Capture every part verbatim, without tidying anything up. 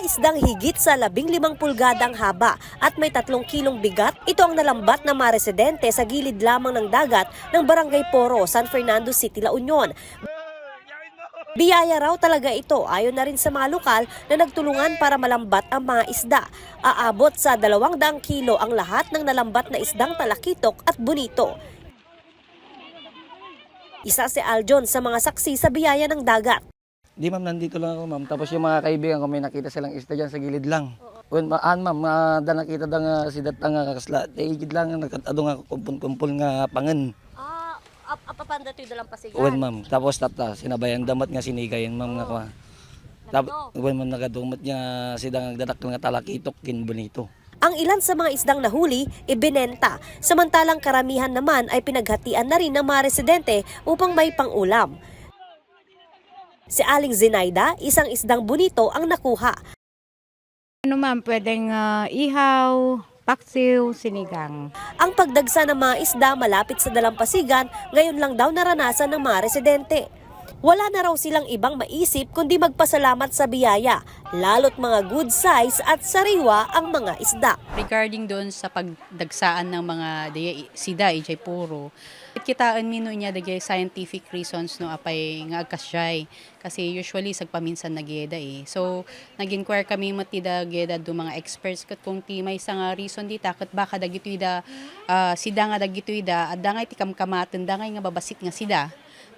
Isdang higit sa labing limang pulgada ang haba at may tatlong kilong bigat, ito ang nalambat ng mga residente sa gilid lamang ng dagat ng Barangay Poro, San Fernando City, La Union. Biyaya raw talaga ito, ayon na rin sa mga lokal na nagtulungan para malambat ang mga isda. Aabot sa dalawang daang kilo ang lahat ng nalambat na isdang talakitok at bonito. Isa si Aljon sa mga saksi sa biyaya ng dagat. Di, ma'am, nandito lang ako, ma'am. Tapos yung mga kaibigan ko, may nakita silang isda dyan sa gilid lang. Wen, ma-, an, ma'am, nga da nakita da nga si data nga kasla, ti igid lang, nagkatado nga kumpul-kumpul nga pangen. Ah, ap-, apapanda to'y Dalampasigan? Wen, ma'am. Tapos tata, sinabayan damat nga sinigayan, ma'am, nga Oo. Kwa. Tap-, Nagado. Wen, ma'am, nagado met nga sida nga agdadakkel nga talakitok, kin bonito. Ang ilan sa mga isdang nahuli, ibinenta. Samantalang karamihan naman ay pinaghatian na rin ng mga residente upang may pang-ulam. Si Aling Zenaida, isang isdang bonito ang nakuha. Ano, ma'am, pwedeng, ah, ihaw, paksiw, sinigang. Ang pagdagsa ng mga isda malapit sa Dalampasigan, ngayon lang daw naranasan ng mga residente. Wala na raw silang ibang maisip kundi magpasalamat sa biyaya, lalo't mga good size at sariwa ang mga isda. Regarding doon sa pagdagsaan ng mga daya-, sida, ijay puro, kitkitaenmi no inya dagiti scientific reasons no apay nga agkasdiay. Kasi usually, sagpaminsan nagyeda eh. So, nag-inquire kami met ti dagiti adu mga experts ket kung ti maysa nga reason dita ket baka dagitoy da, ah, sida nga dagitoy da, adda ngay ti kamkamatenda ngay nga babassit nga sida.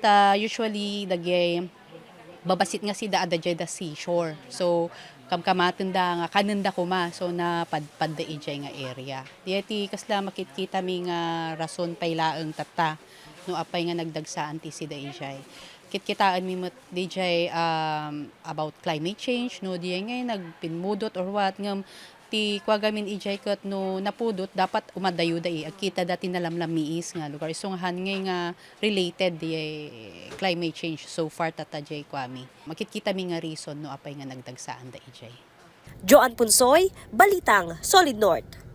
Ta usually, dagiti babassit nga sida, adda jay da seashore. So, kamkamatenda nga kanenda koma. So, napadpadda ijay nga area. Diay ti kasla makitkitami nga rason pay laeng tatta no apay nga nagdagsaan ti sida ijay. Kitkitaenmi met dijay, um, about climate change, no, diay ngay nagpinmudot or what, ngem ti kuagamin ijay ket no napudot, dapat umadayo da, eh, agkita da ti nalamlammiis nga lugar. Isu nga han ngay nga related diay climate change so far tatta jay kuami. Makitkitami nga reason no apay nga nagdagsaan da ijay. Joan Punsoy, Balitang Solid North.